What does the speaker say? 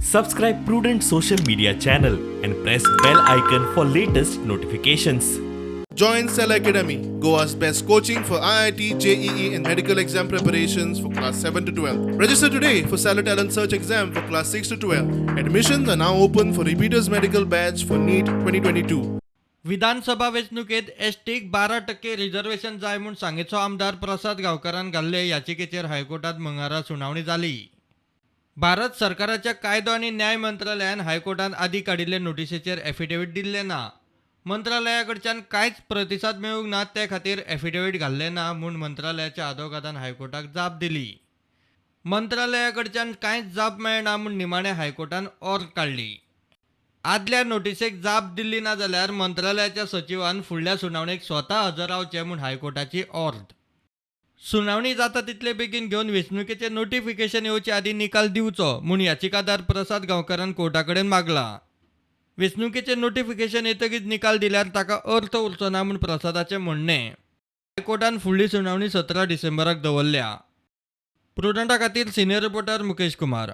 Subscribe Prudent social media channel and press bell icon for latest notifications. Join Cell Academy, Goa's best coaching for IIT, JEE, and medical exam preparations for class 7 to 12. Register today for Stellar Talent Search exam for class 6 to 12. Admissions are now open for repeaters medical batch for NEET 2022. विधानसभा वेंचणुकेत एसटीक 12% reservation जाय म्हूण सांगेचो आमदार प्रसाद गांवकारान घाल्ले याचिकेचेर हायकोर्टात मंगळारा सुनावणी जाली. भारत सरकाराच्या कायदो आनी न्याय मंत्रालयान हायकोर्टान आदी काडिल्ले नोटिशीचेर एफिडेवीट दिल्लें ना. मंत्रालया कडच्यान कांयच प्रतिसाद मेळूंक ना, ते खातीर एफिडेवीट घाल्लें ना म्हूण मंत्रालयाच्या आदवोगादान हायकोर्टाक जाप दिली. मंत्रालया कडच्यान कांयच जाप मेळना म्हूण निमाणें हायकोर्टान ऑर्द काडली. आदल्या नोटिसेक जाप दिल्ली ना जाल्यार मंत्रालयाच्या सचिवान फुडल्या सुनावणेक स्वता हजर रावचें म्हूण हायकोर्टाची ऑर्द. सुनावणी जाता तितले बेगीन घेवन वेंचणुकेचें नोटिफिकेशन येवचे आदीं निकाल दिवचो म्हूण याचिकादार प्रसाद गांवकारान कोर्टा कडेन मागलां. वेंचणुकेचें नोटिफिकेशन येतकीच निकाल दिल्यार ताका अर्थ उरचो ना म्हूण प्रसादाचें म्हणणें. हायकोर्टान फुडली सुनावणी 17 डिसेंबराक दवरल्या. प्रुडंटा खातीर सिनियर रिपोर्टर मुकेश कुमार.